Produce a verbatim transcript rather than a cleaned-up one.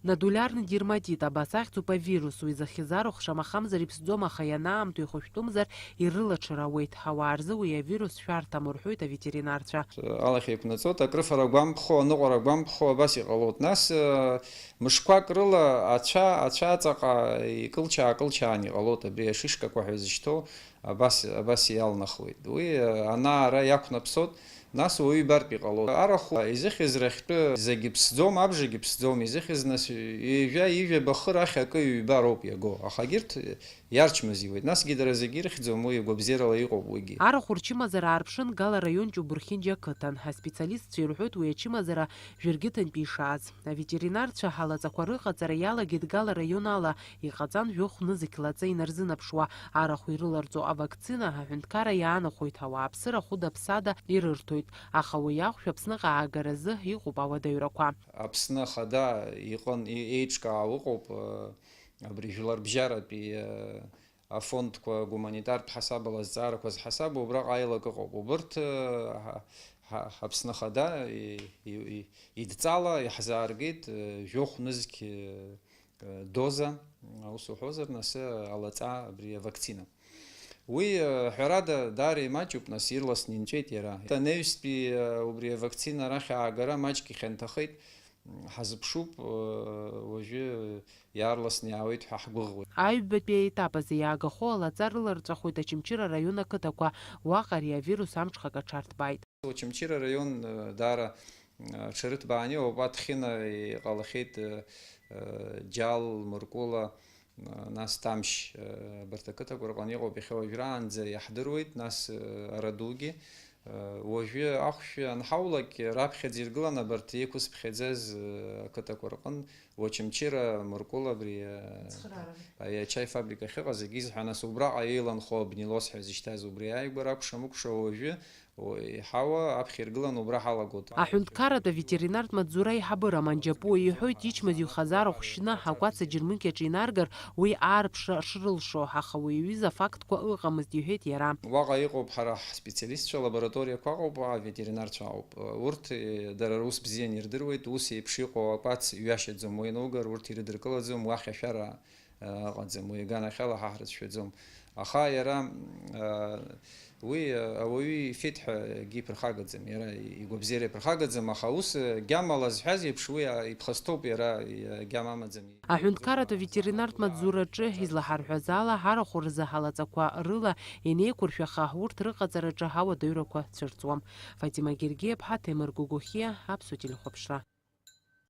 Нодулиарный дерматит, абас ахьӡуп авирус, уи зыхьӡ арахә шамахамзар иԥсӡом, аха ианаамҭоу ихәышәтәымзар ирылаҽыр ауеит. Ауаа рзы уи авирус шәарҭам, рҳәоит аветеринарцәа. Алахь еиқәнаҵоит, акрыфара гәамԥхо, аныҟәара гәамԥхо, абас иҟалоит. Нас, э, мышқәак рыла ацәа, ацәа аҵаҟа икылчаа-кылчаан иҟалоит, абри ашишкақәа ҳәа изышьҭоу, абас, абас иалнахуеит. Уи, э, ана-ара иақәнаԥсоит, нас уаҩы ибартә иҟалоит. Арахә изыхьыз рахьтәы зегьы ԥсӡом, абжагьы ԥсӡом, изыхьыз нас ҩажәа, ҩажәа бахы рахь акы ҩба роуп иаго. Аха егьырҭ, э, иарчмазиуеит. Насгьы дара зегьы ирыхьӡом, уи гәабзиарала иҟоуп уигьы. Арахә рчымазара аарԥшын Гала раион Ҷубурхинџьа ақыҭан. Аспециалистцәа ирҳәоит уи ачымазара жәыргьыҭынтәи ишааз. Аветеринарцәа алаҵақәа рыҟаҵара иалагеит Гала раион ала, иҟаҵан жәохә нызқь лаҵа инарзынаԥшуа. Арахә ирыларҵо авакцина аҳәынҭқарра иаанахәоит, ауааԥсыра хәыда-ԥсада ирырҭоит, аха уи ахәшә Аԥсныҟа аагаразы иҟоуп ауадаҩрақәа. Аԥсны Ахада иҟын, и-, еиҿкаау ыҟоуп, э, абри жәларбжьаратәи, э, афондқәа гуманитартә ҳасабала зҵаарақәа зҳасабу убраҟа аилак ыҟоуп. Убырҭ, э, ҳа-, ҳа-, Аԥсны Ахада и-, и-, и-, идҵала иаҳзааргеит, э, жәохә нызқь, э, доза, аус уҳәозар, нас, алаҵа абри авакцина. Уи, э, ҳәарада, даара имаҷуп, нас, ирласны инҵәеит иара. Анаҩстәи, э, убри авакцина арахь аагара маҷк ихьанҭахеит, м, ҳазыԥшуп, э, уажәы иаарласны иаауеит ҳәа ҳгәыӷуеит. Аҩбатәи аетап азы иаагахо алаҵа рыларҵәахоит Очамчыра араион ақыҭақәа, уаҟа ари авирус амҽхак аҽарҭбааит. Очамчыра араион, э, даара, э, аҽарыҭбааны иҟоуп, Аҭхьына иҟалахьеит, э, э, Џьал, Мыркәыла, э, нас Ҭамшь, э, абарҭ ақыҭақәа рҟны иҟоуп иахьа уажәраанӡа иаҳдыруеит, нас, э, Арадугьы. Э, уажәы ахәшә анҳаулак, раԥхьаӡа иргылан абарҭ иқәызԥхьаӡаз, э, ақыҭақәа рҟын, Очамчыра, Мыркәыла, абри, э, Ацхыраара. Ари ачаи фабрика ахьыҟаз, егьизҳәа, нас убраҟа еиланхо Абнилос ҳәа зышьҭаз убри ааигәара акәша-мыкәша уажәы, о, иҳауа аԥхьа иргыланы убра ҳалагоит. Аҳәынҭқарратә аветеринартә маҵзура аиҳабы Роман Џьапуа иҳәоит, ичмазаҩхаз арахә шьны акәац аџьармыкьаҿ инаргар, уи аарԥшра шрылшо, аха уи аҩыза афактқәа ыҟамызт, иҳәеит иара. Уаҟа иҟоуп ҳара ҳспециалистцәа, лабораториақәа ыҟоуп, аветеринарцәа ыҟоуп. Урҭ, э, дара рус бзианы ирдыруеит, ус еиԥш иҟоу акәац ҩашьаӡом, уи анугар, урҭ ирыдыркылаӡом, уахь ашәара, э, ыҟаӡам, уи аганахьала ҳа ҳрыцәшәаӡом. Аха иара, э, уи, э, ауаҩы ифеит ҳәа акгьы иԥырхагаӡам, иара игәабзиара иԥырхагаӡам, аха ус, э, гьамала зҳәаз еиԥш, уи, э, иԥхасҭоуп, иара, э, гьама амаӡам. Аҳәынҭқарратә аветеринартә маҵзураҿы излаҳарҳәаз ала, арахә рзы алаҵақәа рыла ианеиқәыршәаха, урҭ рыҟаҵараҿы ауадаҩрақәа цәырҵуам. Фатима Гергиаԥҳа, Ҭемыр Гогохиа, Аԥсуа телехәаԥшра.